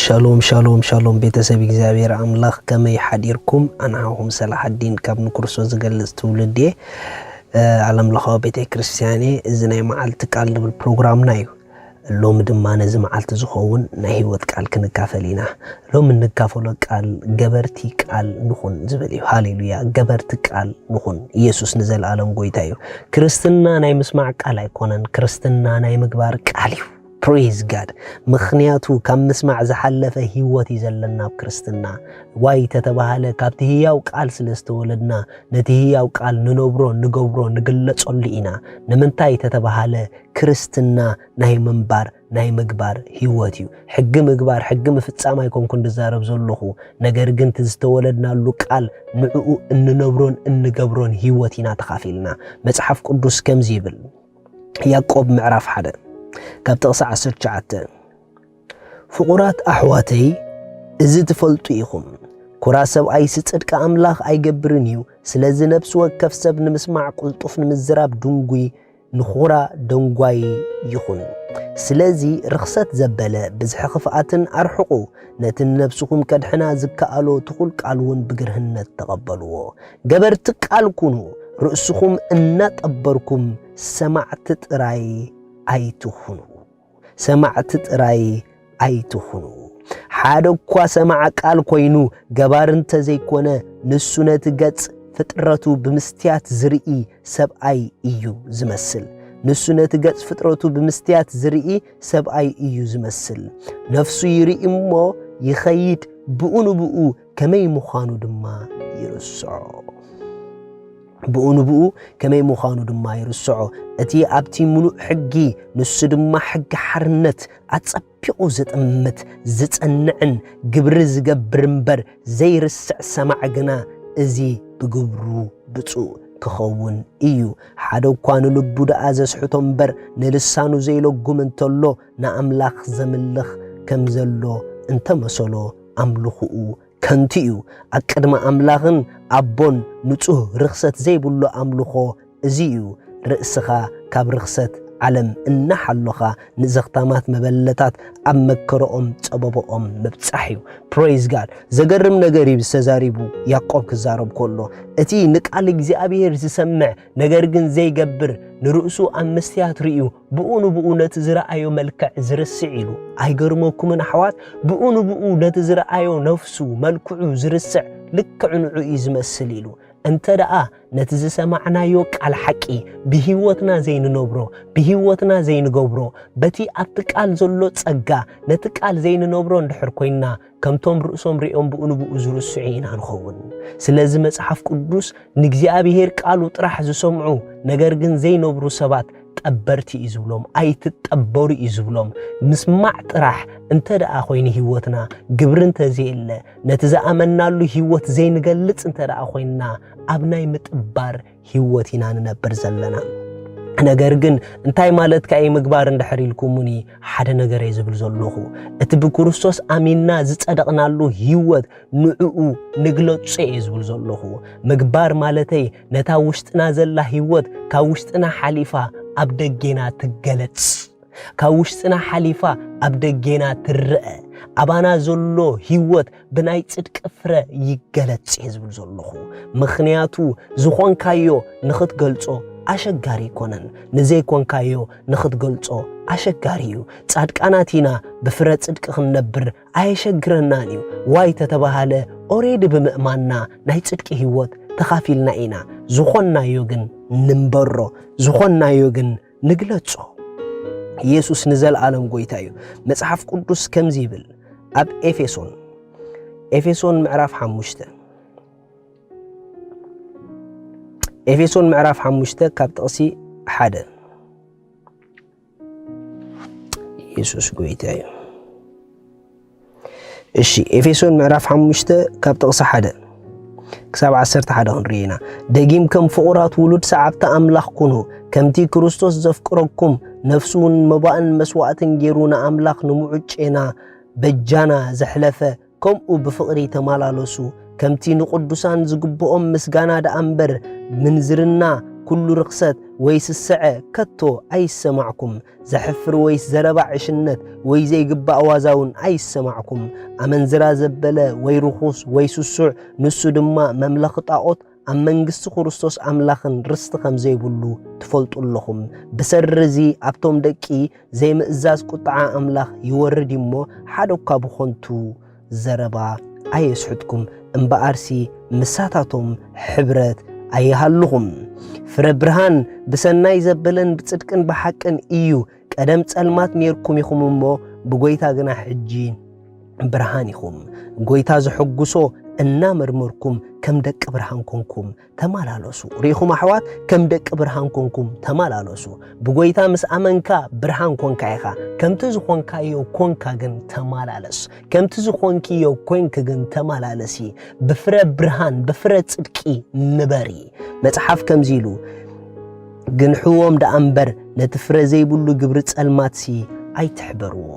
ሻሎም ሻሎም ሻሎም፣ ቤተሰብ እግዚኣብሔር ኣምላኽ፣ ከመይ ሓዲርኩም? ኣንሃኹም ሰላሓዲን ካብ ንክርስቶስ ዝገልጽ ትውልድ እየ። ዓለም ለኻዊ ቤተ ክርስቲያን እየ። እዚ ናይ መዓልቲ ቃል ዝብል ፕሮግራምና እዩ። ሎሚ ድማ ነዚ መዓልቲ ዝኸውን ናይ ህይወት ቃል ክንካፈል ኢና። ሎሚ እንካፈሎ ቃል ገበርቲ ቃል ንኹን ዝብል እዩ። ሃሌሉያ! ገበርቲ ቃል ንኹን። ኢየሱስ ንዘለኣለም ጎይታ እዩ። ክርስትና ናይ ምስማዕ ቃል ኣይኮነን። ክርስትና ናይ ምግባር ቃል እዩ። ፕሬዝ ጋድ። ምኽንያቱ ካብ ምስማዕ ዝሓለፈ ህይወት እዩ ዘለና ኣብ ክርስትና። ዋይ ተተባሃለ ካብቲ ህያው ቃል ስለ ዝተወለድና፣ ነቲ ህያው ቃል ንነብሮ፣ ንገብሮ፣ ንግለጸሉ ኢና። ንምንታይ ተተባሃለ ክርስትና ናይ ምንባር ናይ ምግባር ህይወት እዩ። ሕጊ ምግባር ሕጊ ምፍጻም ኣይኮንኩን ዝዛረብ ዘለኹ፣ ነገር ግን እቲ ዝተወለድናሉ ቃል ንዕኡ እንነብሮን እንገብሮን ህይወት ኢና ተኻፊልና። መጽሓፍ ቅዱስ ከምዚ ይብል። ያዕቆብ ምዕራፍ ሓደ ካብ ጥቕሲ ዓሰርተ ትሽዓተ፣ ፍቑራት ኣሕዋተይ፣ እዚ ትፈልጡ ኢኹም፣ ኩራ ሰብኣይሲ ጽድቂ ኣምላኽ ኣይገብርን እዩ። ስለዚ ነፍሲ ወከፍ ሰብ ንምስማዕ ቅልጡፍ፣ ንምዝራብ ድንጉይ፣ ንኹራ ደንጓይ ይኹን። ስለዚ ርኽሰት ዘበለ ብዝሒ ክፍኣትን ኣርሕቑ፣ ነቲ ንነፍስኹም ከድሕና ዝከኣሎ ትኹል ቃል እውን ብግርህነት ተቐበልዎ። ገበርቲ ቃል ኩኑ፣ ርእስኹም እናጠበርኩም ሰማዕቲ ጥራይ ኣይትኹኑ። ሰማዕቲ ጥራይ ኣይትኹኑ። ሓደ እኳ ሰማዕ ቃል ኮይኑ ገባሪ እንተ ዘይኮነ፣ ንሱ ነቲ ገጽ ፍጥረቱ ብምስትያት ዝርኢ ሰብኣይ እዩ ዝመስል። ንሱ ነቲ ገጽ ፍጥረቱ ብምስትያት ዝርኢ ሰብኣይ እዩ ዝመስል። ነፍሱ ይርኢ እሞ ይኸይድ፣ ብኡ ንብኡ ከመይ ምዃኑ ድማ ይርስዖ። ብኡ ንብኡ ከመይ ምዃኑ ድማ ይርስዖ። እቲ ኣብቲ ምሉእ ሕጊ፣ ንሱ ድማ ሕጊ ሓርነት፣ ኣጸቢቑ ዝጥምት፣ ዝጸንዕን ግብሪ ዝገብር እምበር ዘይርስዕ ሰማዕ ግና፣ እዚ ብግብሩ ብፁዕ ክኸውን እዩ። ሓደ እኳ ንልቡ ደኣ ዘስሕቶ እምበር፣ ንልሳኑ ዘይለጉም እንተሎ፣ ንኣምላኽ ዘምልኽ ከም ዘሎ እንተመሰሎ፣ ኣምልኹኡ ከንቱ እዩ። ኣብ ቅድሚ ኣምላኽን ኣቦን ንጹህ ርኽሰት ዘይብሉ ኣምልኾ እዚ እዩ። ርእስኻ ካብ ርኽሰት ዓለም እናሓሎኻ፣ ንዘኽታማት መበለታት ኣብ መከረኦም ጸበባኦም ምብጻሕ እዩ። ፕሬዝ ጋድ። ዘገርም ነገር እዩ ዝተዛሪቡ ያዕቆብ ክዛረብ ከሎ። እቲ ንቃል እግዚኣብሔር ዝሰምዕ ነገር ግን ዘይገብር፣ ንርእሱ ኣብ መስትያት ርእዩ፣ ብኡ ንብኡ ነቲ ዝረኣዮ መልክዕ ዝርስዕ ኢሉ። ኣይገርመኩምን ኣሕዋት? ብኡ ንብኡ ነቲ ዝረኣዮ ነፍሱ፣ መልክዑ ዝርስዕ፣ ልክዕ ንዑ እዩ ዝመስል ኢሉ። እንተ ደኣ ነቲ ዝሰማዕናዮ ቃል ሓቂ ብህይወትና ዘይንነብሮ፣ ብህይወትና ዘይንገብሮ፣ በቲ ኣብቲ ቃል ዘሎ ጸጋ ነቲ ቃል ዘይንነብሮ እንድሕር ኮይንና፣ ከምቶም ርእሶም ርእዮም ብኡ ንብኡ ዝርስዑ ኢና ንኸውን። ስለዚ መጽሓፍ ቅዱስ ንእግዚኣብሔር ቃሉ ጥራሕ ዝሰምዑ፣ ነገር ግን ዘይነብሩ ሰባት ጠበርቲ እዩ ዝብሎም፣ ኣይትጠበሩ እዩ ዝብሎም። ምስማዕ ጥራሕ እንተ ደኣ ኮይኑ ህይወትና፣ ግብሪ እንተ ዘየለ፣ ነቲ ዝኣመናሉ ህይወት ዘይንገልጽ እንተ ደኣ ኮይንና፣ ኣብ ናይ ምጥባር ህይወት ኢና ንነብር ዘለና። ነገር ግን እንታይ ማለትካ እዩ ምግባር እንድሕር ኢልኩሙኒ፣ ሓደ ነገር እየ ዝብል ዘለኹ። እቲ ብክርስቶስ ኣሚንና ዝጸደቕናሉ ህይወት ንዕኡ ንግለጾ እየ ዝብል ዘለኹ። ምግባር ማለተይ ነታ ውሽጥና ዘላ ህይወት ካብ ውሽጥና ሓሊፋ ኣብ ደጌና ትገለጽ። ካብ ውሽጥና ሓሊፋ ኣብ ደጌና ትረአ። ኣባና ዘሎ ህይወት ብናይ ጽድቂ ፍረ ይገለጽ እየ ዝብል ዘለኹ። ምኽንያቱ ዝኾንካዮ ንኽትገልጾ ኣሸጋሪ ኣይኮነን፣ ንዘይኮንካዮ ንኽትገልጾ ኣሸጋሪ እዩ። ጻድቃናት ኢና፣ ብፍረ ጽድቂ ክንነብር ኣየሸግረናን እዩ። ዋይ ተተባሃለ ኦሬዲ ብምእማንና ናይ ጽድቂ ህይወት ተኻፊልና ኢና። ዝኾንናዮ ግን ንንበሮ፣ ዝኾንናዮ ግን ንግለጾ። ኢየሱስ ንዘለኣለም ጎይታ እዩ። መጽሓፍ ቅዱስ ከምዚ ይብል ኣብ ኤፌሶን፣ ኤፌሶን ምዕራፍ ሓሙሽተ፣ ኤፌሶን ምዕራፍ ሓሙሽተ ካብ ጥቕሲ ሓደ። ኢየሱስ ጎይታ እዩ። እሺ፣ ኤፌሶን ምዕራፍ ሓሙሽተ ካብ ጥቕሲ ሓደ ክሳብ ዓሰርተ ሓደ ክንርኢ ኢና። ደጊም ከም ፍቑራት ውሉድ ሰዓብቲ ኣምላኽ ኩኑ፣ ከምቲ ክርስቶስ ዘፍቅረኩም፣ ነፍሱ እውን መባእን መስዋእትን ገይሩ ንኣምላኽ ንምዑጨና በጃና ዘሕለፈ፣ ከምኡ ብፍቕሪ ተመላለሱ። ከምቲ ንቕዱሳን ዝግብኦም ምስጋና ደኣ እምበር፣ ምንዝርና ኩሉ ርኽሰት ወይ ስስዐ ከቶ ኣይሰማዕኩም። ዘሕፍር ወይስ ዘረባ ዕሽነት ወይ ዘይግባእ ዋዛ እውን ኣይሰማዕኩም። ኣመንዝራ ዘበለ ወይ ርኹስ ወይ ስሱዕ፣ ንሱ ድማ መምለኺ ጣዖት፣ ኣብ መንግስቲ ክርስቶስ ኣምላኽን ርስቲ ከም ዘይብሉ ትፈልጡ ኣለኹም። ብሰሪ እዚ ኣብቶም ደቂ ዘይምእዛዝ ቁጥዓ ኣምላኽ ይወርድ እዩ እሞ፣ ሓደ እኳ ብኾንቱ ዘረባ ኣየስሕትኩም፣ እምበኣርሲ ምሳታቶም ሕብረት ኣይሃልኹም። ፍረ ብርሃን ብሰናይ ዘበለን ብጽድቅን ብሓቅን እዩ። ቀደም ጸልማት ኔርኩም ኢኹም እሞ፣ ብጎይታ ግና ሕጂ ብርሃን ኢኹም። ጎይታ ዘሐጉሶ እናመርመርኩም ከም ደቂ ብርሃን ኮንኩም ተመላለሱ። ርኢኹም ኣሕዋት፣ ከም ደቂ ብርሃን ኮንኩም ተመላለሱ። ብጎይታ ምስ ኣመንካ ብርሃን ኮንካ ኢኻ። ከምቲ ዝኾንካዮ ኮንካ ግን ተመላለስ። ከምቲ ዝኾንክዮ ኮንክ ግን ተመላለሲ። ብፍረ ብርሃን፣ ብፍረ ጽድቂ ንበሪ። መጽሓፍ ከምዚ ኢሉ፣ ግንሕዎም ደኣ እምበር ነቲ ፍረ ዘይብሉ ግብሪ ጸልማትሲ ኣይትሕበርዎ።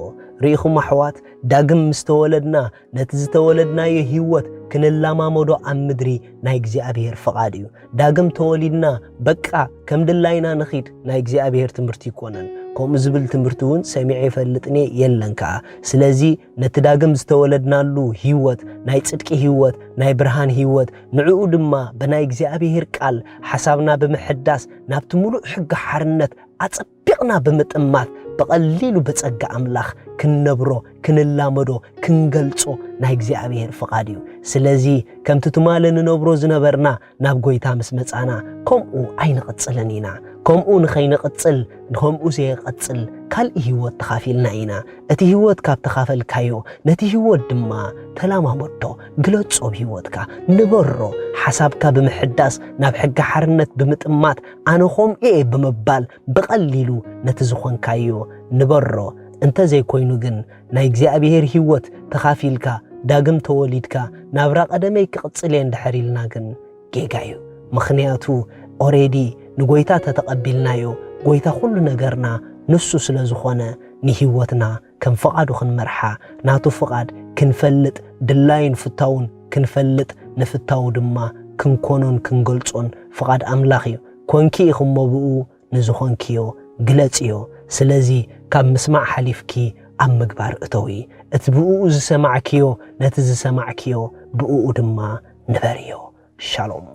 ርኢኹም ኣሕዋት፣ ዳግም ምስ ተወለድና ነቲ ዝተወለድናዮ ህይወት ክንላማመዶ ኣብ ምድሪ ናይ እግዚኣብሔር ፍቓድ እዩ። ዳግም ተወሊድና በቃ ከም ድላይና ንኺድ ናይ እግዚኣብሔር ትምህርቲ ይኮነን። ከምኡ ዝብል ትምህርቲ እውን ሰሚዐ ይፈልጥን እየ፣ የለን ከኣ። ስለዚ ነቲ ዳግም ዝተወለድናሉ ህይወት፣ ናይ ጽድቂ ህይወት፣ ናይ ብርሃን ህይወት፣ ንዕኡ ድማ ብናይ እግዚኣብሔር ቃል ሓሳብና ብምሕዳስ ናብቲ ምሉእ ሕጊ ሓርነት ኣጸቢቕና ብምጥማት ብቐሊሉ ብጸጋ ኣምላኽ ክንነብሮ፣ ክንላመዶ፣ ክንገልጾ ናይ እግዚኣብሔር ፍቓድ እዩ። ስለዚ ከምቲ ትማሊ ንነብሮ ዝነበርና ናብ ጎይታ ምስ መጻና ከምኡ ኣይንቕጽልን ኢና። ከምኡ ንኸይንቕጽል፣ ከምኡ ዘየቐጽል ካልእ ህይወት ተኻፊልና ኢና። እቲ ህይወት ካብ ተኻፈልካዮ፣ ነቲ ህይወት ድማ ተላማመዶ፣ ግለጾ፣ ኣብ ህይወትካ ንበሮ። ሓሳብካ ብምሕዳስ ናብ ሕጊ ሓርነት ብምጥማት ኣነ ኸምኡ እየ ብምባል ብቐሊሉ ነቲ ዝኾንካዮ ንበሮ። እንተ ዘይኮይኑ ግን ናይ እግዚኣብሔር ህይወት ተኻፊልካ ዳግም ተወሊድካ ናብራ ቀደመይ ክቕጽል እየ እንድሕር ኢልና ግን ጌጋ እዩ። ምኽንያቱ ኦሬዲ ንጎይታ ተተቐቢልናዮ፣ ጎይታ ኩሉ ነገርና ንሱ ስለ ዝኾነ ንህይወትና ከም ፍቓዱ ክንመርሓ፣ ናቱ ፍቓድ ክንፈልጥ፣ ድላዩን ፍታውን ክንፈልጥ፣ ንፍታው ድማ ክንኮኖን ክንገልጾን ፍቓድ ኣምላኽ እዩ። ኮንኪ ኢኺ እሞ ብኡ ንዝኾንክዮ ግለጽዮ። ስለዚ ካብ ምስማዕ ሓሊፍኪ ኣብ ምግባር እተዊ። እቲ ብኡ ዝሰማዕክዮ ነቲ ዝሰማዕክዮ ብኡ ድማ ንበርዮ። ሻሎም።